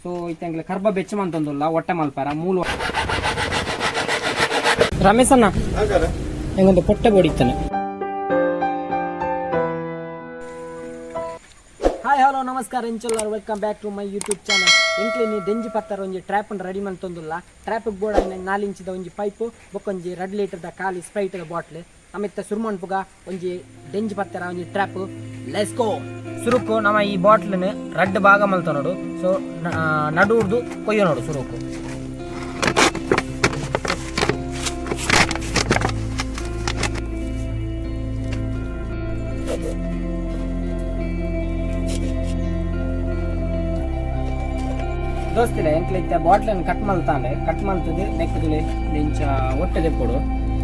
ಸೊ ಇತ್ತೆ ಕರ್ಬ ಬೆಚ್ಚ ಮಂತೊಂದುಲ್ಲ ಒಟ್ಟೆ ಮಲ್ಪಾರ ಮೂಲು ರಮೇಶಣ್ಣ ಹೆಂಗೊಂದು ಪೊಟ್ಟೆ ಬೋಡಿತ್ತಾನೆ. ಹಾಯ್ ಹಲೋ ನಮಸ್ಕಾರ ಇಂಚೊಲ್ಲಾರ್, welcome back to my YouTube channel. ಎಂಕ್ಲೆ ನೀ ದೆಂಜಿ ಪತ್ತರ ಒಂಜಿ ಟ್ರ್ಯಾಪ್ ರೆಡಿ ಮಂತೊಂದುಲ್ಲ. ಟ್ರ್ಯಾಪಿಗೆ ಬೋರ್ಡ್ 4 ಇಂಚಿದ ಒಂಜಿ ಪೈಪು ಬೊಕ್ಕೊಂಜಿ 2 ಲೀಟರ್ದ ಖಾಲಿ ಸ್ಪ್ರೈಟ್ದ ಬಾಟ್ಲ್. ನಮಿತ್ತ ಸುರುಮನ್ಪುಗ ಒಂಜಿ ದೆಂಜಿ ಪತ್ತರ ಒಂಜಿ ಟ್ರ್ಯಾಪ್. Let's go. ಸುರುಕು ನಮ್ಮ ಈ ಬಾಟ್ಲ್ನ ರಡ್ಡ್ ಭಾಗ ಮಲ್ತೊನೋಡು. ಸೊ ನಡುರ್ದು ಕೊಯ್ಯೊ ನೋಡು ಸುರುಕು. ದೋಸ್ತಿಲೆ ಎಂಕ್ಲೆ ಇತ್ತೆ ಬಾಟ್ಲನ್ನು ಕಟ್ ಮಲ್ತಾಂಡೆ. ಕಟ್ ಮಲ್ತದೆ ನೆಕ್ಕದುಲೆ ಇಂಚ ಒಟ್ಟೆ ದೆಪ್ಪೊಡು.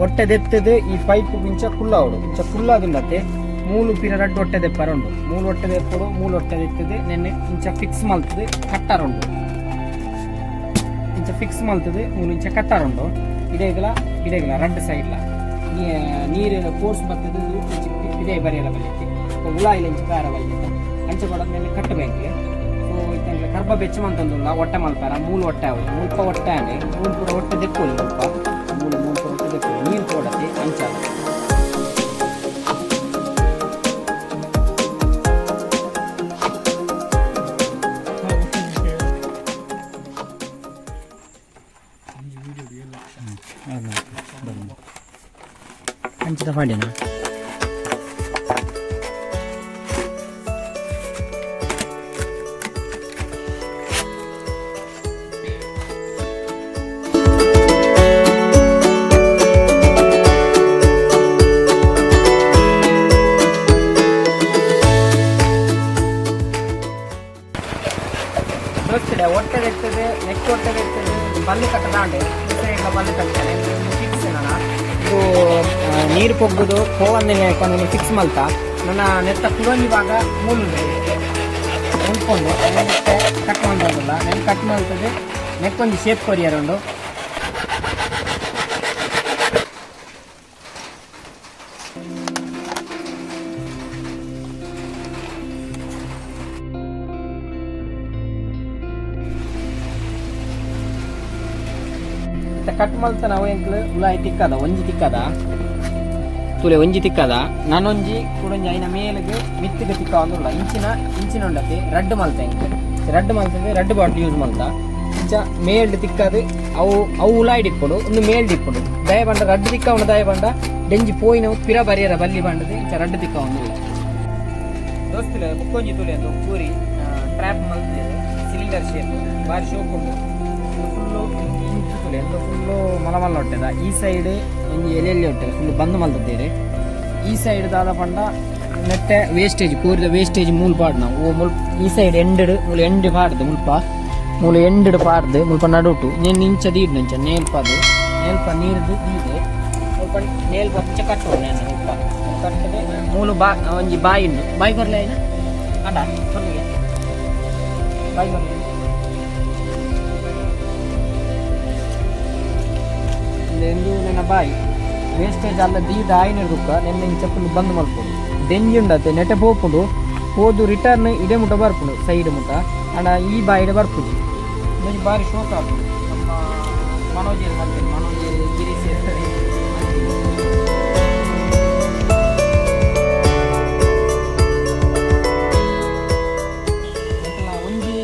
ಒಟ್ಟೆ ದೆತ್ತದು ಈ ಪೈಪ್ ಇಂಚ ಕುಲ್ಲಾವಡು. ಇಂಚ ಕುಲ್ಲಾದುಂಡತ್ತೆ ಮೂಲು ಪಿರ ರಡ್ಡ್ ಒಟ್ಟೆ ದೆಪ್ಪರ ಉಂಡು. ಮೂಲು ಒಟ್ಟೆ ದೆಪ್ಪೊಡು. ಮೂಲು ಒಟ್ಟೆ ದೆತ್ತದು ನೆನ್ನೆ ಇಂಚ ಫಿಕ್ಸ್ ಮಲ್ತದೆ ಕಟ್ಟಾರುಂಡು. ಇಂಚ ಫಿಕ್ಸ್ ಮಲ್ತದೆ ಮೂಲು ಇಂಚ ಕಟ್ಟಾರುಂಡು. ಇಡೇಗಲ ಇಡೇಗಲ ರಡ್ಡ್ ಸೈಡ್ಲ ನೀರಿನ ಫೋರ್ಸ್ ಬರ್ತದೆ. ಇಂಚ ಇದೇ ಬರಿಯರ ಬಲ್ಲಿತ್ತಿ ಉಲಾಯಿಲ ಇಂಚ ಬೇರೆ ಬಲ್ಲಿತ್ತ ಅಂಚ ಕೊಡೋದ್ ಮೇಲೆ ಕಟ್ಟಬೇಕು. ಸೊ ಇತ್ತೆ ಕರ್ಬ ಬೆಚ್ಚ ಮಂತೊಂದುಲ್ಲ ಒಟ್ಟೆ ಮಲ್ಪಾರ. ಮೂಲು ಒಟ್ಟೆ ಅವು ಮುಲ್ಪ ಒಟ್ಟೆ ಆಂಡೆ. ಮೂಲು ಪೂರ ಒಟ್ಟೆ ದೆಪ್ಪೊಲಿ. ಮುಲ್ಪ ಮೂಲು ಮೂಲು ಪೂರ ಒಟ್ಟೆ ದೆಪ್ಪೊಲಿ. ನೀರು ಪೋಡತಿ ಅಂಚ. ಅಂಚಿದ ಪಾಡ್ಯನ ದೋಸ್ತಿಡೆ ಒಟ್ಟೆ ಇರ್ತದೆ, ನೆಕ್ ಒಟ್ಟೆ ಇರ್ತದೆ. ಬಲ್ಲು ಕಟ್ಟದಾಂಡೆ ಈ ಬಲ್ಲು ಕಟ್ತಾನೆ ಫಿಕ್ಸ್. ನನ್ನ ಇದು ನೀರು ಪೊಗ್ಗುದು ಪೋವಂದಿನ ಫಿಕ್ಸ್ ಮಲ್ತ. ನನ್ನ ನೆತ್ತ ಕುಡೊಂಜಿ ಭಾಗ ಮೂಲು ಉಂಡ್ಕೊಂಡು ಕಟ್ ಮಾಡ್ಬೋದಲ್ಲ. ನೆನ್ ಕಟ್ ಮಾಡ್ತದೆ. ನೆಕ್ ಒಂಜಿ ಶೇಪ್ ಕೊರಿಯರ್ ಉಂಡು. ಇತ್ತೆ ಕಟ್ ಮಲ್ತ ನಾವು ಎಂಕ್ಲು ಉಲಾಯಿ ತಿಕ್ಕದ ಒಂಜಿ ತಿಕ್ಕದ ತುಲೆ ಒಂಜಿ ತಿಕ್ಕದ ನಾನೊಂಜಿ ಕುಡೊಂಜಿ ಐನ ಮೇಲೆಗೆ ಮಿತ್ತಿಗೆ ತಿಕ್ಕ ಒಂದುಲ್ಲ. ಇಂಚಿನ ಇಂಚಿನ ಉಂಡತಿ ರಡ್ಡ್ ಮಲ್ತ. ಎಂಕ್ ರಡ್ಡ್ ಮಲ್ತದೆ. ರಡ್ಡ್ ಬಾಟ್ಲ್ ಯೂಸ್ ಮಲ್ತ. ಇಂಚ ಮೇಲ್ಡ್ ತಿಕ್ಕದು ಅವು ಅವು ಉಲಾಯ್ಡ್ ಇಪ್ಪುಂಡು, ಒಂದು ಮೇಲ್ಡ್ ಇಪ್ಪುಂಡು. ದಯ ಬಂಡ ರಡ್ಡ್ ತಿಕ್ಕ ಉಂಡು. ದಯ ಬಂಡ ಡೆಂಜಿ ಪೋಯಿನವು ಪಿರ ಬರಿಯರ ಬಲ್ಲಿ ಬಂಡದು ಇಂಚ ರಡ್ಡ್ ತಿಕ್ಕ ಒಂದುಲ್ಲ. ದೋಸ್ತಿಲೆ ಬುಕ್ಕೊಂಜಿ ತುಲೆ ಅಂತ ಪೂರಿ ಟ್ರ್ಯಾಪ್ ಮಲ್ತಿದೆ. ಸಿಲಿಂಡರ್ ಶೇಪ್ ಬಾರಿ ಶೋಕ್ ಉಂಡು. ಫುಲ್ಲು ಇಂಚು ತುಲೆ ಎಂತ ಫುಲ್ಲು ಮಲ ಮಲ್ಲ ಹೊಟ್ಟೆದ. ಈ ಸೈಡ್ ಒಂಜಿ ಎಲೆ ಎಲೆ ಹೊಟ್ಟೆ ಫುಲ್ ಬಂದ್ ಮಲ್ತದ್ದೇರೆ. ಈ ಸೈಡ್ ದಾದ ಪಂಡ ನೆಟ್ಟೆ ವೇಸ್ಟೇಜ್ ಕೋರಿದ ವೇಸ್ಟೇಜ್ ಮೂಲ್ ಪಾಡ್ನ. ಓ ಮುಲ್ ಈ ಸೈಡ್ ಎಂಡ್ ಮೂಲು ಎಂಡ್ ಪಾಡ್ದು ಮುಲ್ಪ ಮೂಲು ಎಂಡ್ ಪಾಡ್ದು ಮುಲ್ಪ ನಡುಟು ನೆನ್ ಇಂಚ ದೀಡ್ನ ಇಂಚ ನೇಲ್ಪದು ನೇಲ್ಪ ನೀರ್ದು ದೀದೆ ಮುಲ್ಪ ನೇಲ್ಪ ಇಂಚ ಕಟ್ಟುವ. ನೆನ್ ಮುಲ್ಪ ಕಟ್ಟದೆ ಮೂಲು ಬಾ ಒಂಜಿ ಬಾಯಿ ಉಂಡು. ಬಾಯಿ ಕೊರ್ಲೆ ಆಯ್ನ ಅಡ ಕೊರ್ಲಿಗೆ ಬಾಯಿ ಕೊರ್ಲೆ. ಎಂದು ನನ್ನ ಬಾಯಿ ವೇಸ್ಟೇಜ್ ಅಲ್ಲ ದೀದ ಆಯ್ನ ದುಕ್ಕ ನೆನ್ನೆ ಇಂಚ ಫುಲ್ ಬಂದ್ ಮಲ್ಪೊಡು. ದೆಂಜಿ ಉಂಡತೆ ನೆಟೆ ಪೋಪುಂಡು. ಪೋದು ರಿಟರ್ನ್ ಇಡೆ ಮುಟ ಬರ್ಪುಂಡು, ಸೈಡ್ ಮುಟ. ಅಂಡ ಈ ಬಾಯಿಡೆ ಬರ್ಪುಜಿ. ಒಂಜಿ ಬಾರಿ ಶೋಕ್ ಆಪುಂಡು. ನಮ್ಮ ಮನೋಜ್ ಮಲ್ಪೆರ್, ಮನೋಜ್ ಗಿರೀಶ್ ಇರ್ತಾರೆ. ಎಂಕಲ್ನ ಒಂಜಿ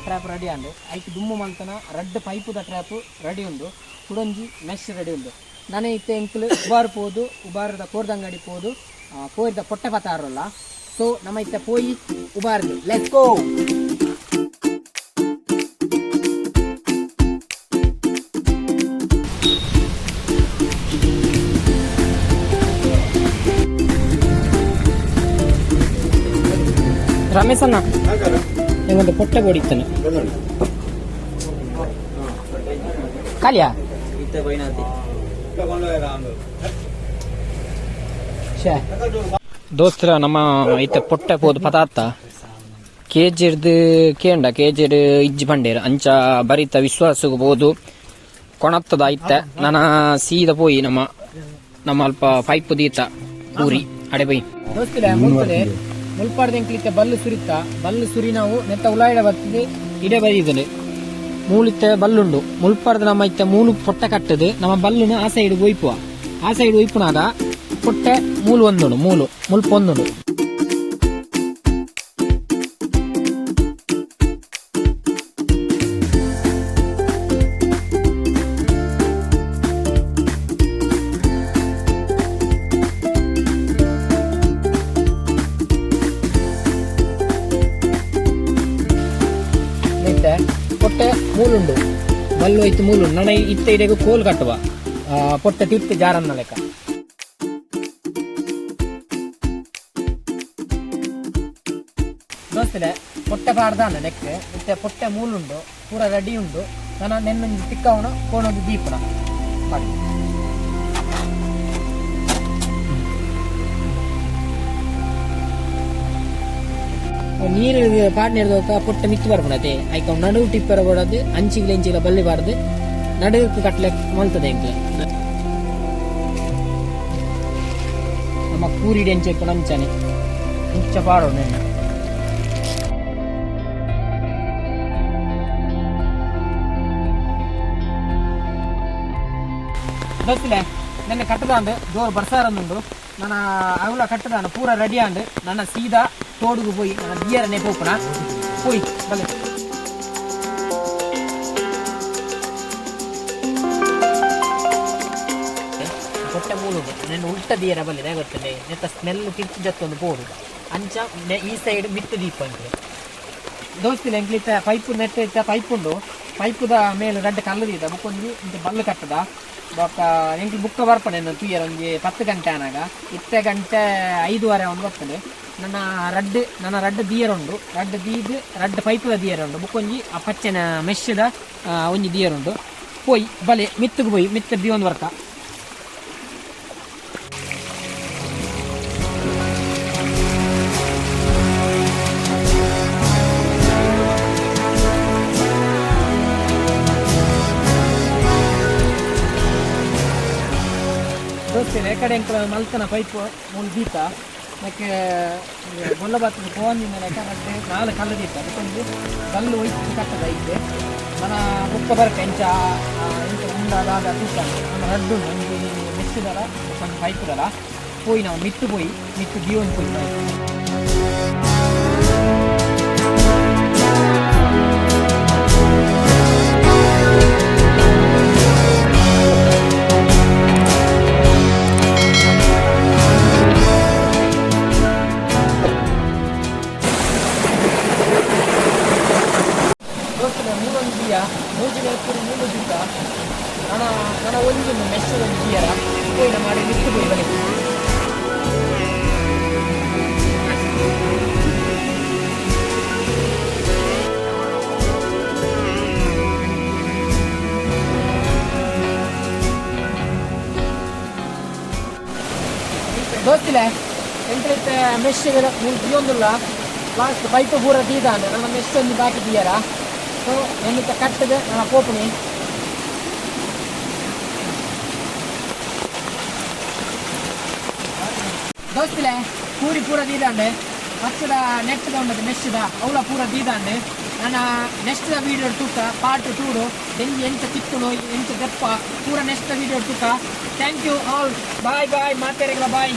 ಟ್ರ್ಯಾಪ್ ರೆಡಿ ಆಂಡ್. ಐಕ್ ದುಮ್ಮು ಮಲ್ತನ ರಡ್ಡ್ ಪೈಪುದ ಟ್ರ್ಯಾಪ್ ರೆಡಿ ಉಂಡು. ಕುಡೊಂಜಿ ಮೆಶ್ ರೆಡಿ ಉಂಡು. ನನ ಇತ್ತೆ ಎಂಕುಲು ಉಬಾರ್ ಪೋದು ಉಬಾರದ ಕೋರ್ದಂಗಡಿ ಪೋದು ಕೋರಿದ ಪೊಟ್ಟೆ ಪತ್ತಾರಲ್ಲ. ಸೊ ನಮ್ಮ ಇತ್ತೆ ಪೋಯಿ ಉಬಾರ್ದು. Let's go. ರಮೇಶಣ್ಣ ಹೆಂಗೊಂದು ಪೊಟ್ಟೆ ಬೋಡಿತ್ತಾನೆ ಕಾಲಿಯಾ. ಶ್ಯಾ ದೋಸ್ತರ ನಮ್ಮ ಇತ್ತೆ ಪೊಟ್ಟೆ ಪೋದು ಪದಾರ್ಥ ಕೆಜಿರ್ದು ಕೇಂಡ ಕೆಜಿಡ್ ಇಜ್ಜಿ ಬಂಡೇರು. ಅಂಚ ಬರಿತ ವಿಶ್ವಾಸಕ್ಕೆ ಪೋದು ಕೊಣತ್ತದ ಇತ್ತೆ. ನನ ಸೀದ ಪೋಯಿ ನಮ್ಮ ನಮ್ಮ ಅಲ್ಪ ಪೈಪ್ ದೀತ ಪೂರಿ ಅಡೆ ಪೋಯಿ. ದೋಸ್ತಿಲೆ ಮುಲ್ಪದೆ ಮುಲ್ಪಾಡ್ದ ಎಂಕ್ಲಿತ್ತೆ ಬಲ್ಲು ಸುರಿತ. ಬಲ್ಲು ಸುರಿ ನಾವು ನೆತ್ತ ಉಲಾಯಿಡ ಬರ್ತದೆ. ಇಡೆ ಬರೀದನೆ. ಮೂಲಿತ್ತೆ ಬಲ್ಲುಂಡು ಮುಲ್ಪರ್ದ ನಮ್ಮ ಇತ್ತೆ ಮೂಲು ಪೊಟ್ಟೆ ಕಟ್ಟದು ನಮ್ಮ ಬಲ್ಲುನು ಆ ಸೈಡ್ ಒಯ್ಪುವ ಆ ಸೈಡ್ ಒಯ್ಪುನಾಗ ಪೊಟ್ಟೆ ಮೂಲು ಒಂದುಂಡು ಮೂಲು ಮುಲ್ಪ ಒಂದುಂಡು ಇತ್ತೆ ಪೊಟ್ಟೆ ಮೂಲುಂಡು ಬಲ್ಲು ಐತು ಮೂಲುಂಡು ನನ ಇತ್ತೆ ಇಡೆಗ್ ಕೋಲ್ ಕಟ್ಟುವ ಪೊಟ್ಟೆ ತಿರ್ತು ಜಾರನ್ನ ಲೆಕ್ಕ ದೋಸ್ತಲೆ ಪೊಟ್ಟೆ ಪಾಡ್ದಾನ ನೆಕ್ ಇತ್ತೆ ಪೊಟ್ಟೆ ಮೂಲುಂಡು ಪೂರ ರೆಡಿ ಉಂಡು ನನ ನೆನ್ನೊಂಜಿ ತಿಕ್ಕವನ ಕೋಣೊಂದು ದೀಪನ ಪಾಡಿ ನೀರು ಪಾಡ್ನಿರ್ದೊಕ್ಕ ಪೊಟ್ಟೆ ಮಿತ್ತು ಬರ್ಪುಂಡತೆ ಐಕ ನಡುವು ಟಿಪ್ಪರ ಬೋಡದು ಅಂಚಿಗ್ಲ ಇಂಚಿಗ್ಲ ಬಲ್ಲಿ ಬಾರ್ದು ನಡುವುக்கு ಕಟ್ಲೆ ಮಲ್ತದೆ ಎಂಕ್ಲೆ ನಮ್ಮ ಕೂರಿಡಿ ಅಂಚೆ ಇಪ್ಪುನ ಅಂಚನೆ ಇಂಚ ಪಾಡೋಣ ನೆನ್ನ ದೋಸ್ತಲೆ ನನ್ನ ಕಟ್ಟದಾಂಡು ಜೋರು ಬರ್ಸಾರನ್ನುಂಡು ನನ್ನ ಅವಳ ಕಟ್ಟದಾನ ಪೂರ ರೆಡಿ ಆಂಡು ನನ್ನ ಸೀದಾ ತೋಡುಗು ಪೋಯಿ ನನ್ನ ಬಿಯರನೆ ಪೋಪುನ ಪೋಯ್ ಬಲೆ ಹೊಟ್ಟೆ ಮೂಲು ನೆನ್ನ ಉಲ್ಟ ದಿಯರ ಬಲ್ಲಿ ಗೊತ್ತಂಡೆ ನೆತ್ತ ಸ್ಮೆಲ್ ತಿರ್ಚು ಜತ್ತೊಂದು ಪೋಡು ಅಂಚ ಈ ಸೈಡ್ ಮಿತ್ತು ದೀಪ ಅಂಕ್ಲೆ ದೋಸ್ತಿಲ್ಲ ಎಂಕ್ಲಿತ್ತ ಪೈಪ್ ನೆಟ್ಟ ಇತ್ತ ಪೈಪ್ ಉಂಡು ಪೈಪುದ ಮೇಲೆ ರಡ್ಡ್ ಕಲ್ಲು ದೀತ ಬೊಕ್ಕೊಂಜಿ ಇಂಚ ಬಲ್ಲು ಕಟ್ಟದ ಬೊಕ್ಕ ಎಂಕ್ಲು ಬುಕ್ಕ ಬರ್ಪಣೆ ತೂಯರ ಒಂಜಿ 10 ಗಂಟೆ ಆನಾಗ ಇತ್ತೆ ಗಂಟೆ 5:30 ಒಂದು ಬರ್ತದೆ ನನ್ನ ರಡ್ಡ್ ನನ್ನ ರಡ್ಡ್ ದಿಯರ್ ಉಂಡು ರಡ್ಡ್ ದೀದ್ ರಡ್ಡ್ ಪೈಪುದ ದಿಯರ್ ಉಂಡು ಬೊಕ್ಕೊಂಜಿ ಆ ಪಚ್ಚೆನ ಮೆಶ್ಶದ ಒಂಜಿ ದಿಯರ್ ಉಂಡು ಪೋಯ್ ಬಲೆ ಮಿತ್ತುಗು ಪೋಯ್ ಮಿತ್ತ ದಿಯೊಂದು ವರ್ಕ ದೋಸ್ತಿಲ್ಲ ಕಡೆ ಎಂಕ್ಲ ಮಲ್ತನ ಪೈಪ್ ಮೂಲು ದೀತ ಮಕ್ಕೆ ಬೊಲ್ಲಬಾತ್ಗೆ ಪೋವಂದಿನ ಲೆಕ್ಕ ರಡ್ಡ್ ನಾಲ್ ಕಲ್ಲು ದೀತ ಅದಕ್ಕೊಂದು ಕಲ್ಲು ಒಯ್ತು ಕಟ್ಟದ ಐತೆ ಮನ ಬುಕ್ಕ ಬರ್ಕ ಎಂಚ ಎಂಚ ಉಂಡಾದ ತೂಕ ನಮ್ಮ ರಡ್ಡು ಒಂಜಿ ಮೆಚ್ಚಿದಲ ಒಂದು ಪೈಪುದಲ ಪೋಯಿ ನಾವು ಮಿತ್ತು ಪೋಯಿ ಮಿತ್ತು ದೀವೊಂದು ಪೋಯಿ ಪೈಪ್ ದೋಸ್ತಲೆ ಮೂಲೊಂದು ದಿಯ ಮೂಜಿನ ಎಪ್ಪುಡು ಮೂಲು ದೀತ ನನ ನನ ಒಂಜಿ ಮೆಶ್ ಒಂಜಿ ದಿಯರ ಪೋಯಿನ ಮಾಡಿ ಮಿತ್ತು ಪೋಯಿ ಬಲೆ ದೋಸ್ತಿಲೆ ಎಂಟ್ರಿತ್ತೆ ಮೆಶ್ ಮೂಲು ದಿಯೊಂದುಲ್ಲ ಲಾಸ್ಟ್ ಪೈಪ್ ಪೂರ ದೀದಾಂಡ್ ನನ್ನ ಮೆಶ್ ಒಂಜಿ ಬಾಕಿ ದಿಯರ ಸೊ ಎನ್ನಿತ ಕಟ್ಟದ ನನ್ನ ಪೋಪುನಿ ದೋಸ್ತಿಲೆ ಪೂರಿ ಪೂರ ದೀದಾಂಡೆ ಪಚ್ಚದ ನೆಟ್ಟದ ಉಂಡದ ಮೆಶ್ಶದ ಅವಳ ಪೂರ ದೀದಾಂಡೆ ನನ್ನ ನೆಕ್ಸ್ಟ್ ವೀಡಿಯೋ ತೂಕ ಪಾರ್ಟ್ 2 ಡೆಂಗಿ ಎಂಚ ತಿಕ್ಕುನು ಎಂಚ ದೆಪ್ಪ ಪೂರ ನೆಕ್ಸ್ಟ್ ವೀಡಿಯೋ ತೂಕ. Thank you all, bye bye, ಮಾತೆರೆಗ್ಲ bye.